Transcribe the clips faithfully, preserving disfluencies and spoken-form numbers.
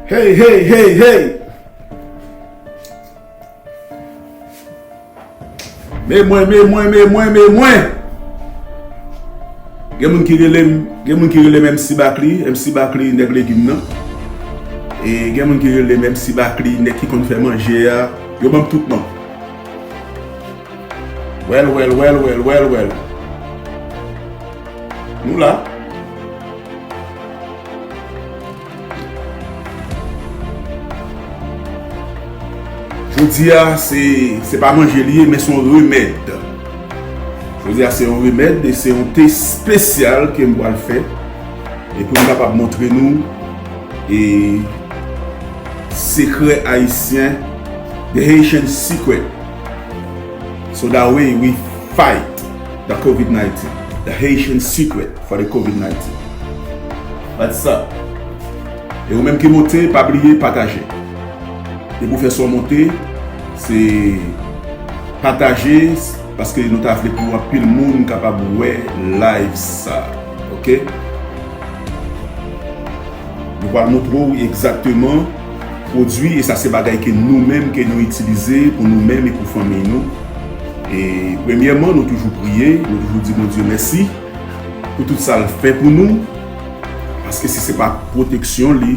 Hey, hey, hey, hey! Men mwen, men mwen, men mwen, men mwen! Gen moun ki rele m, gen moun ki rele m M C Backly, M C Backly, nèg legim nan. E gen moun ki rele m M C Backly, nèg ki konn fè manje a. Yo ban m tout non. Well, well, well, well, well, well. Nou la. Jodi a, se, se pa manje li ye, men se yon remèd. Jodi a, se yon remèd e se yon te espesyal ke m pral fè. E pou m kapab montre nou, e, sekrè ayisyen, the Haitian secret. So that way we fight the covid nineteen. The Haitian secret for the covid nineteen. That's up. E ou menm ki monte, pa bliye pataje. Depi w fè sa w monte, se pataje, paske nou ta vle pou anpil moun kapab wè live sa. Oke? Nou pral montre w egzakteman pwodui, e sa se bagay ke nou menm, ke nou itilize pou nou menm e pou fanmiy nou. E premyèman, nou toujou priye, nou toujou di Bondye mèsi pou tout sa l fè pou nou, paske si se pa pwoteksyon li,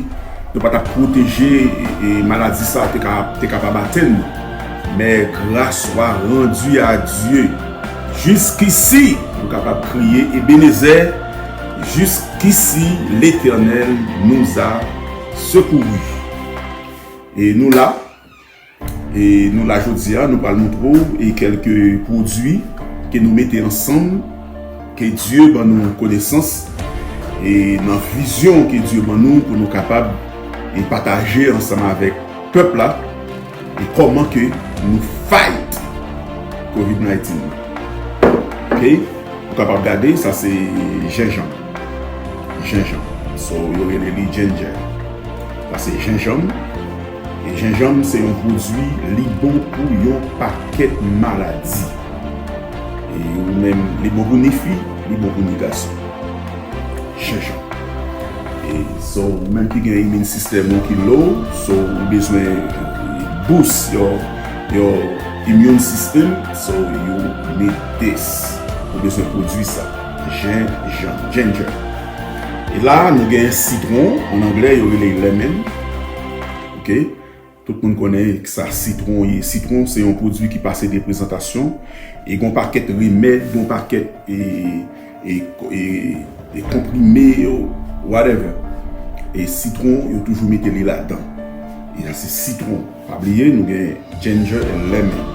nou pa t ap pwoteje, e, e maladi sa te ka, te kapab atenn nou. Men grâce soit rendue à Dieu. Jiskisi, nou kapab kriye Ebenezè, jiskisi Letènèl nous a secourus. E nou la, e nou la jodi a, nou pral montre w e kèlke pwodui ke nou mete ansanm, ke Dye ban nou konesans, e nan vizyon ke Dye ban nou pou nou kapab e pataje ansanm avèk pèp la, e kòman ke nou fight covid nineteen. Oke? Ou kapab gade, sa se jenjanm. Jenjanm. So, yo rele li ginger. Sa se jenjanm. E jenjanm se yon pwodui, li bon pou yon pakèt maladi. E ou menm, li bon pou ni fi, li bon pou ni gason. Jenjanm. E so, ou menm ki gen immune system ou ki low, so, ou bezwen boost your, your immune system, so, you need this. Ou bezwen pwodui sa. Jenjanm, ginger. E la, nou gen sitwon, an anglè, yo rele lemon. Oke? Tout moun konnen sa sitwon ye. Sitwon, se yon pwodui ki pase de prezantasyon. E gon pakèt remèd, gon pakèt, e, e, e, e konprime, whatever. E sitwon, yo toujou mete li ladan. E sa se sitwon. Pa bliye, nou gen ginger and lemon.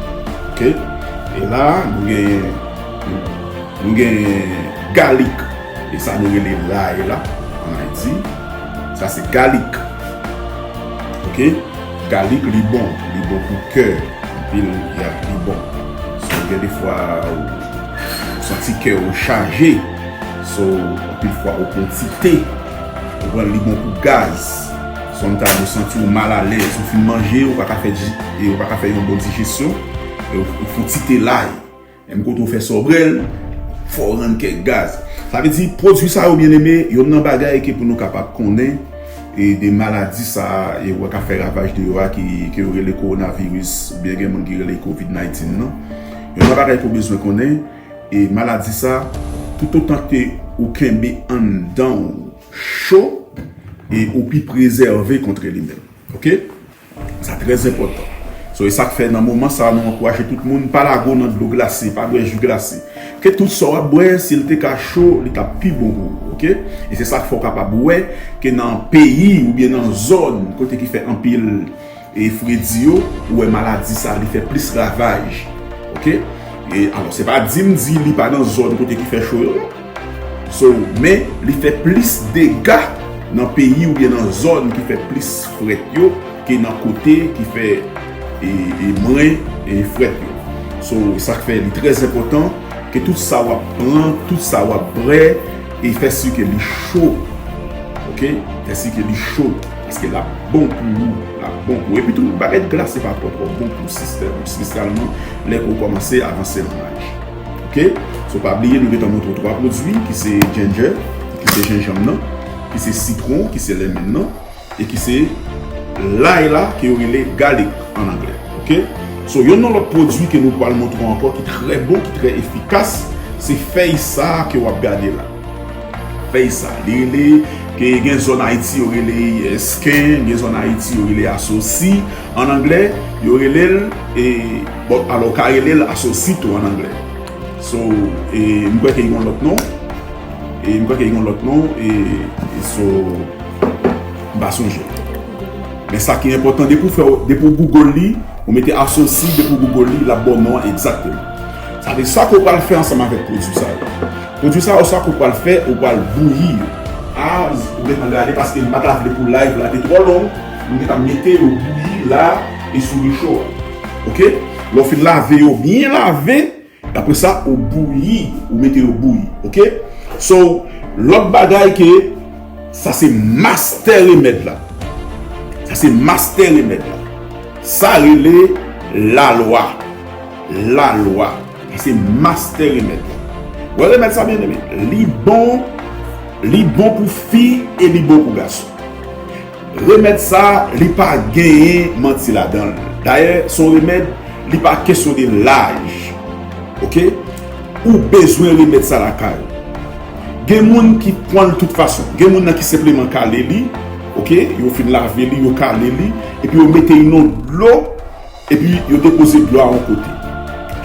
Oke? E la, nou gen, nou gen galik. E sa nou rele lay la, an Ayiti. Sa se galik. Oke? Galik, li bon. Li bon pou kè. Anpil, ya, li bon. So, gen de fwa, ou, ou santi kè ou chaje. So, anpil fwa, ou pran ti te. Ou pran li bon pou gaz. Sometimes ou santi w malalèz, ou fin manje, ou pa ka fè di-, e ou pa ka fè yon bon dijesyon, e ou, ou fon ti te lay. Menm kote ou fè sa w bwè l, fò w rann kèk gaz. Sa vle di, pwodui sa yo, byeneme, youn nan bagay ke pou nou kapab konnen, e de maladi sa a, e wè k ap fè ravaj deyò a, ki, ke yo rele kowonaviris, oubyen gen moun ki rele covid nineteen nan. Youn nan bagay ke w bezwen konnen, e maladi sa, toutotan ke ou kenbe anndan w cho, e ou pi prezève kont li menm. Oke? Sa trè enpòtan. So, e sa k fè nan moman sa a, nou ankouraje tout moun, pa lage w nan dlo glase, pa bwè ji glase. Ke tout sa w ap bwè, si l te ka cho, li t ap pi bon pou ou, oke? E se sa k fè w kapab wè ke nan peyi oubyen nan zòn kote ki fè anpil e fredi yo, ou wè maladi sa, li fè plis ravaj. Oke? E alò, se pa di m di li pa nan zòn kote ki fè cho yo, non. So, men li fè plis dega nan peyi oubyen nan zòn ki fè plis frèt yo ke nan kote ki fè, e, e, mwen, e, frèt yo. So, e sa k fè li trè enpòtan ke tout sa w ap pran, tout sa w ap bwè, e fè si ke li cho. Oke? Fè si ke li cho. Paske l ap bon pou ou. L ap bon pou ou. Epi tou, bagay glase pa twò twò bon pou sistèm ou, espesyalman lè ke w kòmanse avanse nan laj. Oke? So, pa bliye, nou gentan montre w twa pwodui, ki se ginger, ki se jenjanm nan, ki se sitwon, ki se lemon nan, e ki se Lay la ke yo rele garlic an anglè. Oke? So, yon nan lòt pwodui ke nou pral montre w ankò ki trè bon, ki trè efikas, se fèy sa a ke w ap gade la. Fèy sa. Li rele, ke gen zòn Ayiti yo rele, eh, skin, gen zòn Ayiti yo rele asosi. An anglè, yo rele l, e, bon, alò, w ka rele l asosi tou an anglè. So, e, m kwè ke gen yon lòt non. E, m kwè ke gen yon lòt non. E, e so, m pa sonje. Men sa ki enpòtan, depi w fè, depi w Google li, ou mete asosi, depi w Google li, l ap ba w non an egzakteman. Sa vle di sa ke w pral fè ansanm avèk pwodui sa yo. Pwodui sa yo, sa ke w pral fè, ou pral bouyi yo. A, ou gentan gade, paske m pa ta vle pou live la te twò long, m gentan mete yo bouyi la e sou recho a. Oke? Lè w fin lave yo, byen lave, apre sa, ou bouyi, ou mete yo bouyi. Oke? So, lòt bagay ke, sa se master remèd la. Sa se master remèd la. Sa rele lalwa. Lalwa. Sa se master remèd la. Wè remèd sa, byeneme. Li bon, li bon pou fi e li bon pou gason. Remèd sa, li pa genyen manti ladan l. Dayè, se yon remèd, li pa kesyon de laj. Oke? Ou bezwen remèd sa lakay ou. Gen moun ki pran l tout fason. Gen moun nan ki senpleman kale li, oke? Yo fin lave li, yo kale li, epi yo mete li nan dlo, epi yo depoze dlo a yon kote.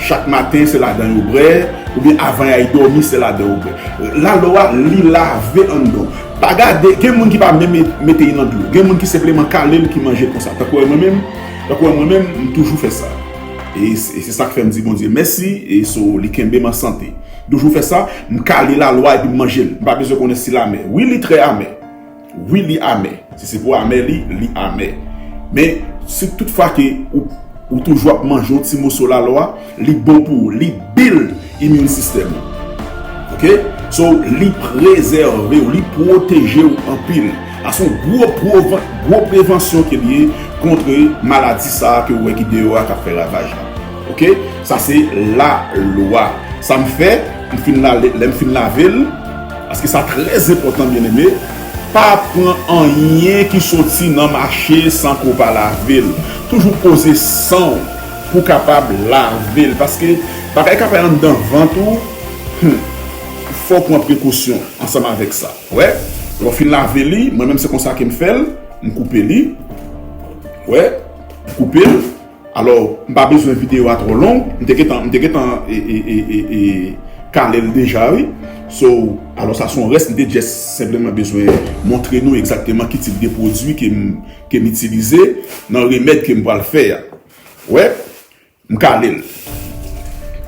Chak maten, se ladan yo bwè, oubyen avan y al dòmi, se ladan yo bwè. Lalwa, li lave anndan. Pa gade, gen moun ki pa menm met-, mete li nan dlo. Gen moun ki senpleman kale l, ki manje l konsa. Tankou wè mwen menm, tankou wè mwen menm, m toujou fè sa. E se, e se sa k fè m di Bondye mèsi, e so, li kenbe m an sante. M toujou fè sa, m kale lalwa epi m manje l. M pa bezwen konnen si l amè. Wi, li trè amè. Wi, li amè. Si se pou amè li, li amè. Men, si toutfwa ke ou, ou toujou ap manje yon ti moso lalwa, li bon pou ou, li build immune system ou. Oke? So, li prezève w, li pwoteje w anpil. A se yon gwo, pwovan-, gwo prevansyon ke l ye kont maladi sa a ke w wè ki deyò a k ap fè ravaj la. Oke? Sa se lalwa. Sa m fè, m fin la-, lè m fin lave l, paske sa trè enpòtan, byeneme, pa pran anyen ki soti nan mache san ke w pa lave l. Toujou poze san w pou w kapab lave l, paske bagay k ap anndan vant ou, hmm, fò w pran prekosyon ansanm avèk sa. Wè, lè w fin lave li, mwen menm se konsa ke m fè l, m koupe li. Wè, m koupe l. Alò, m pa bezwen videyo a twò long, m te gentan, m te gentan, e, e, e, e, e, kale l deja, wi. So, alò sa se yon rès, m te just senpleman bezwen montre nou egzakteman ki tip de pwodui ke m, ke m itilize nan remèd ke m pral fè a. Wè, m kale l.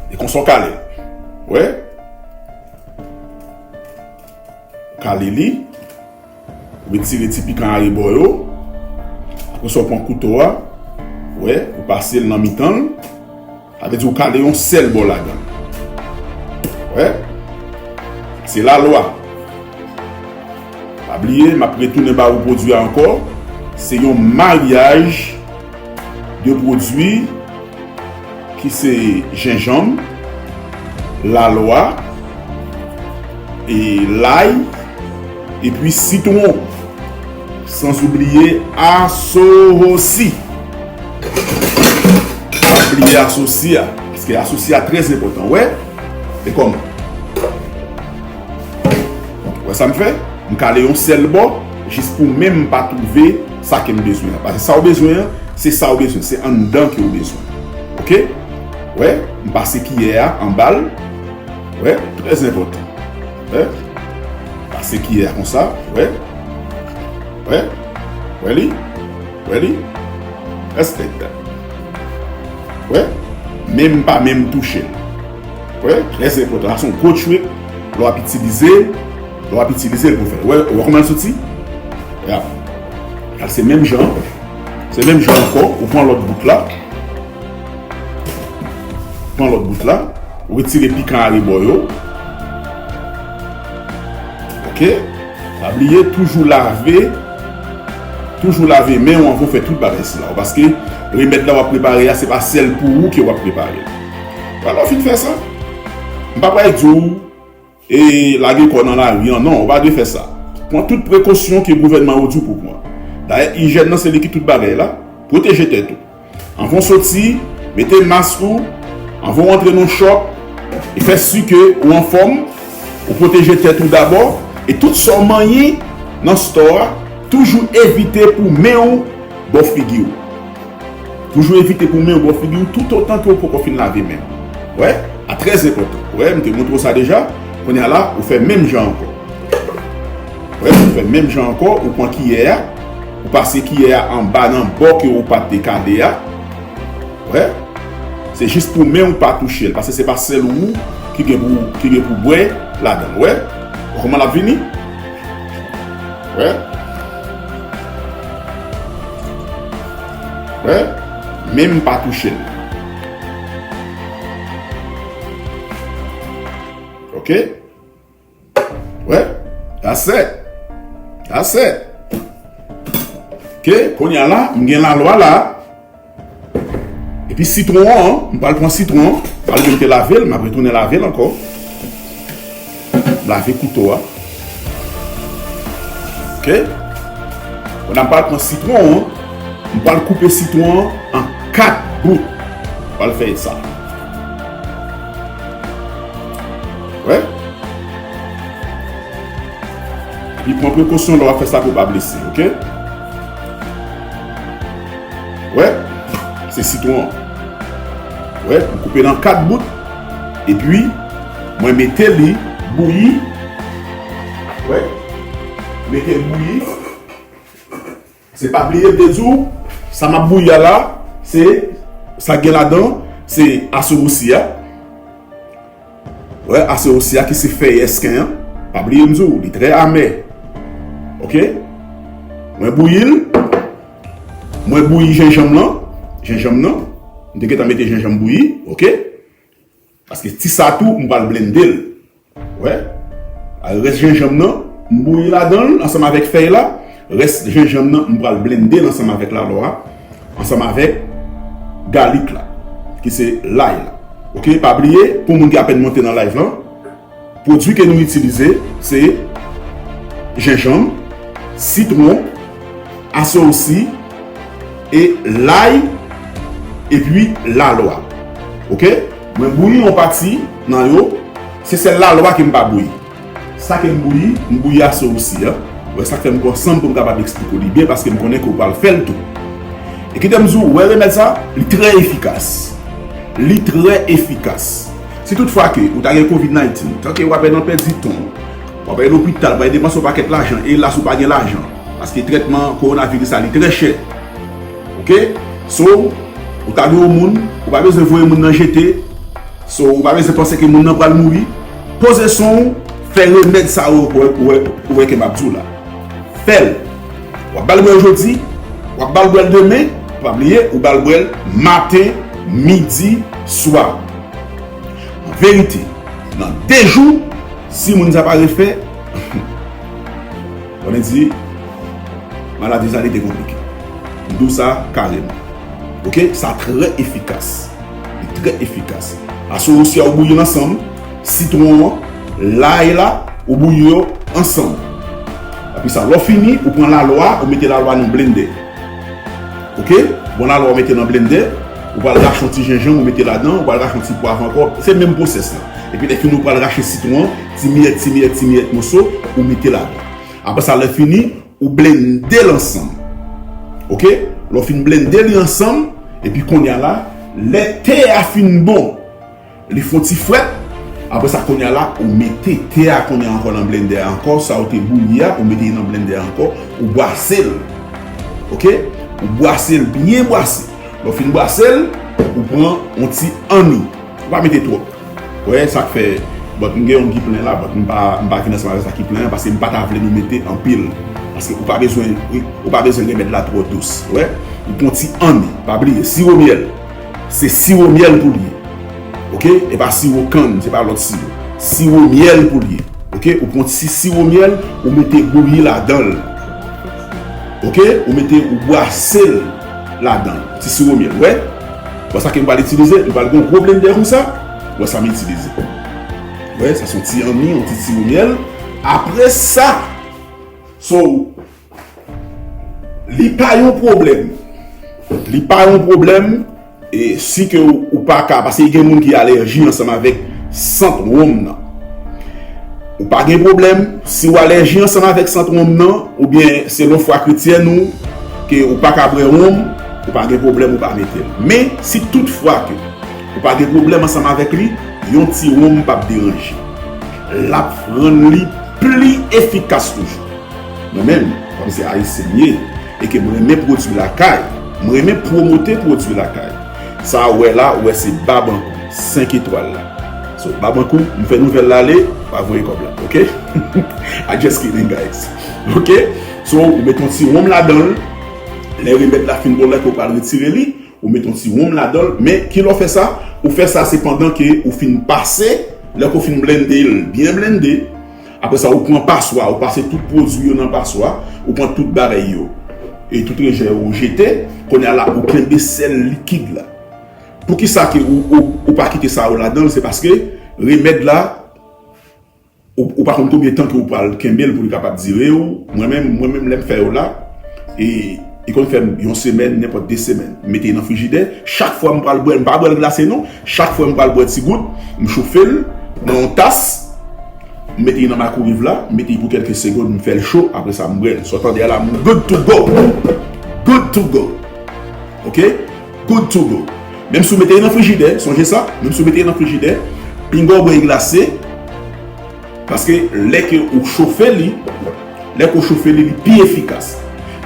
E konsa w kale l. Wè. Kale li. Retire ti pikan arebò yo. Apre sa, w pran kouto a. Wè, ou pase l nan mitan l. Sa vle di ou kale yon sèl bò ladan l. Wè. Se lalwa. Pa bliye, m ap retounen ba ou pwodui a ankò. Se yon maryaj de pwodui ki se jenjanm, lalwa, e lay, epi sitwon. San oubliye asosi. Pa bliye asosi a, paske asosi a trè enpòtan. Wè, e kòman? Wè sa m fè? M kale yon sèl bò, jis pou menm m pa twouve sa ke m bezwen an. Paske sa w bezwen an, se sa w bezwen. Se anndan ke w bezwen. Oke? Wè, m pase kiyè a anba l. Wè, trè enpòtan. Wè? Pase kiyè a konsa. Wè? Wè? Wè li? Wè li? Respect that. Wè? Menm pa menm touche l. Wè? Trè enpòtan. Sa se yon gwo trick lè w ap itilize, lè w ap itilize l pou fè. Wè, wè kòman l soti? Yap. Al se menm jan. Se menm jan ankò. Ou pran lòt bout la. Pran lòt bout la. Ou retire pikan arebò yo. Oke? Pa bliye, toujou lave. Toujou lave men w anvan w fè tout bagay sila yo. Paske remèd la w ap prepare a, se pa sèl pou ou ke w ap prepare l. Alò, fin fè sa. M pa pral di w e lage kò w nan lari an. Non, ou pa dwe fè sa. Pran tout prekosyon ke gouvènman yo di w pou pran. Dayè, ijyèn nan se li ki tout bagay la. Pwoteje tèt ou. Anvan w soti, mete mask ou. Anvan w antre nan shop, e fè si ke ou anfòm, ou pwoteje tèt ou dabò, e tout sa w manyen nan store a, toujou evite pou men w bò figi w. Toujou evite pou men w bò figi w toutotan ke w poko fin lave men w. Wè, a trè enpòtan. Wè, m te montre w sa deja. Kounye a la, ou fè menm jan ankò. Wè, ou fè menm jan ankò, ou pran kiyè a, ou pase kiyè a anba nan bò ke ou pa te kale a. Wè, se jis pou men w pa touche l, paske se pa sèl ou ki gen pou, ki gen pou bwè ladan l. Wè, kòman l ap vini? Wè. Wè, men m pa touche l. Ok? Wè, that's it. That's it. Ok, kounye a la, m gen lalwa la. Epi sitwon an, m pral pran sitwon an, paske m te lave l, m ap retounen lave l ankò. M lave kouto a. Ok? Kounye a m pral pran sitwon an, m pral koupe sitwon an an kat bout. M pral fè sa. Wè? Epi pran prekosyon lè w ap fè sa pou w pa blese, ok? Wè, se sitwon an. Wè, m koupe l an kat bout. Epi, mwen mete li bouyi. Wè, mete l bouyi. Se pa bliye m te di w, sa m ap bouyi a la, se sa gen ladan, se asowosi a. Wè, asowosi a ki se fèy èsken an. Pa bliye m di w, li trè amè. Ok? Mwen bouyi l. Mwen bouyi jenjanm lan. Jenjanm nan. M te gentan mete jenjanm bouyi. Ok? Paske ti sa tou, m pral blende l. Wè. Rès jenjanm nan, m bouyi ladan l ansanm avèk fèy la. Rès jenjanm nan, m pral blende l ansanm avèk lalwa a. Ansanm avèk galik la, ki se lay la. Ok, pa bliye, pou moun ki apèn monte nan live lan, pwodui ke nou itilize, se jenjanm, sitwon, asowosi, e lay, epi lalwa. Ok? Mwen bouyi yon pati nan yo, se sèl lalwa ke m pa bouyi. Sa ke m bouyi, m bouyi asowosi a. Wè, sa k fè m pran san m pou m kapab eksplike w li byen, paske m konnen ke w pral fè l tou. E kite m di w, wè remèd sa, li trè efikas. Li trè efikas. Si toutfwa ke ou ta gen covid nineteen, tanke w ap nan pèdi ton, w ap al lopital, w ap depanse yon pakèt lajan, e elas ou pa gen lajan, paske trètman kowonaviris la li trè chè. Ok? So, ou ta gen yon moun, ou pa bezwen voye moun nan jete, So, ou pa bezwen panse ke moun nan pral mouri. Poze san w, fè remèd sa yo pou wè, pou wè, pou wè ke m ap di w la. Fè l. W ap ba l bwè l jodi, w ap ba l bwè l demen, pa bliye, ou ba l bwè l maten, midi, swa. An verite, nan de jou, si moun sa pa refè, konnen di, maladi sa li te konplike. M di w sa kareman. Ok? Sa trè efikas. Li trè efikas. Asowosi a ou bouyi l ansanm, sitwon an, lay la, ou bouyi yo ansanm. Apre sa, lè w fini, ou pran lalwa, ou mete lalwa nan blendè. Ok? Bon, lalwa ou mete nan blendè, ou pral rache yon ti jenjanm, ou mete ladan, ou pral rache yon ti pwav ankò. Se menm pwosès la. Epi lè fini, ou pral rache sitwon an, ti miyèt, ti miyèt, ti miyèt moso, ou mete ladan. Apre sa, lè fini, ou blende l ansanm. Ok? Lè w fin blende li ansanm, epi kounye a la, lè te a fin bon, li fon ti frèt, apre sa, kounye a la, ou mete te a kounye a ankò nan blendè a ankò, sa ou te bouyi a, ou mete li nan blendè a ankò, ou bwase l. Ok? Ou bwase l, byen bwase. Lè w fin bwase l, ou pran yon ti anni. Ou pa mete twòp. Wè, sa k fè, but m gen youn ki plen la, but m pa, m pa vin ansanm avèk sa ki plen an, paske m pa ta vle nou mete anpil. Paske ou pa bezwen, ou pa bezwen remèd la twò dous. Wè, ou pran ti anni, pa bliye, siwo myèl. Se siwo myèl pou l ye. Ok? E pa siwo kann, se pa lòt siwo. Siwo myèl pou l ye. Ok? Ou pran ti siwo myèl, ou mete bouyi ladan l. Ok? Ou mete, ou bwase l ladan l. Ti siwo myèl, wè? Bon, sa ke m pral itilize, m pral gen yon gwo blendè konsa. Wè sa m itilize. Wè, sa se yon ti anni, yon ti siwo myèl. Apre sa, so, Li pa yon pwoblèm. Li pa yon pwoblèm. E si ke ou, ou pa ka, paske gen moun ki alèji ansanm avèk sant wonm nan. Ou pa gen pwoblèm si w alèji ansanm avèk sant wonm nan, oubyen selon fwa kretyèn ou, ke ou pa ka bwè wonm, ou pa gen pwoblèm, ou pa mete l. Men, si tout fwa ke ou pa gen pwoblèm ansanm avèk li, yon ti wonm p ap deranje. L ap rann li pli efikas toujou. Mwen menm, kòm se Ayisyen m ye, e ke m renmen pwodui lakay, m renmen pwomote pwodui lakay. Sa ou wè la, ou wè se Babankou, senk etwal la. So, Babankou, m fè nouvèl la ale, pa voye kòb la, oke? I just kidding, guys. Oke? So, ou met yon ti wonm ladan l, lè remèd la fin bon, lè ke ou pral retire li, ou met yon ti wonm ladan l, men kilè w fè sa? Ou fè sa se pandan ke ou fin pase, lè ke w fin blende l, byen blende, apre sa, ou pran paswa, ou pase tout pwodui yo nan paswa, ou pran tout bagay yo. E tout rejè yo ou jete, kounye a la, ou kenbe sèl likid la. Poukisa ke ou, ou, ou pa kite sa yo ladan l? Se paske remèd la, ou, ou pa konn konbyen tan ke ou pral kenbe l pou li kapab dire w. Mwen menm, mwen menm, lè m fè yo la, e, li konn fè m yon semèn, nenpòt de semèn. M mete nan frijidè, chak fwa m pral bwè l, m pa bwè l glase non, chak fwa m pral bwè ti gout, m chofe l nan yon tas, m mete li nan makwowèv la, m mete li pou kèlke segonn, m fè l cho, apre sa m bwè l. Sa w tande a la, m good to go. Good to go. Oke? Good to go. Menm si w mete li nan frijidè, sonje sa, menm si w mete li nan frijidè, pinga w bwè l glase, paske lè ke ou chofe li, lè ke ou chofe li, li pi efikas.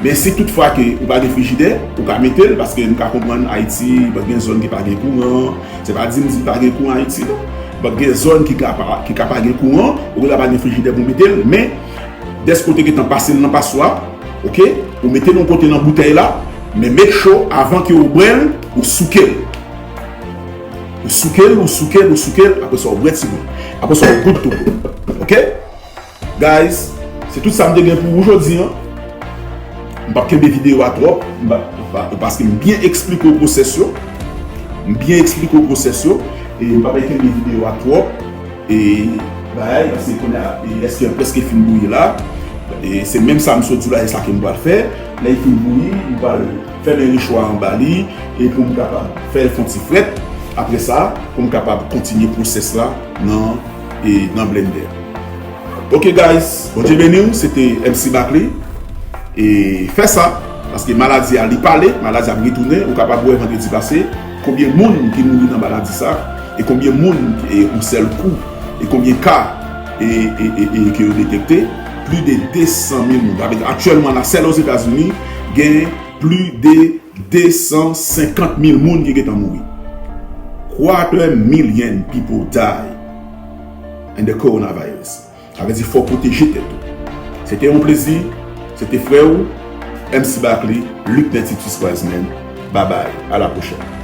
Men si tout fwa ke ou pa gen frijidè, ou ka mete l, paske m ka konprann Ayiti, pa gen zòn ki pa gen kouran, se pa di m di pa gen kouran Ayiti non. Pa gen zòn ki ka pa, ki ka pa gen kouran, ou ka pa gen frijidè pou mete l, men dèske w te gentan pase l nan paswa, oke? Ou mete l yon kote nan boutèy la, men make sure, avan ke ou bwè l, ou souke l. Ou souke l, ou souke l, ou souke l, apre sa ou bwè ti gout. Apre sa ou good to go. Oke? Guys, se tout sa m te gen pou ou jodi an. M p ap kenbe videyo a twòp, m pa, pa, paske m byen eksplike w pwosès yo. M byen eksplike w pwosès yo. E m p ap kenbe videyo a twòp. E bagay, paske kounye a, e, espè prèske fin bouyi la. E se menm sa m sot di w la, e sa ke m pral fè. Lè l fin bouyi, m pral fèmen recho a anba li, e pou m kapab fè l fè yon ti frèt. Apre sa, pou m kapab kontinye pwosès la nan, e, nan blendè. Ok guys, Bondye beni w, se te M C Backley. E fè sa, paske maladi a li pale, maladi ap retounen, ou kapab wè vandredi pase, konbyen moun ki mouri nan maladi sa, e konbyen moun, e yon sèl kou, e konbyen ka, e, e, e, e ke yo detekte, plis de de san mil moun. Sa vle di, aktyèlman la, sèl Ozetazini, gen plis de de san senkant mil moun ki gentan mouri. Quarter million people die in the coronavirus. Sa vle di, fò w pwoteje tèt ou. Se te yon plezi, se te frè w, M C Backley, Luckner Titus Wiseman. Babay, a la pwochèn.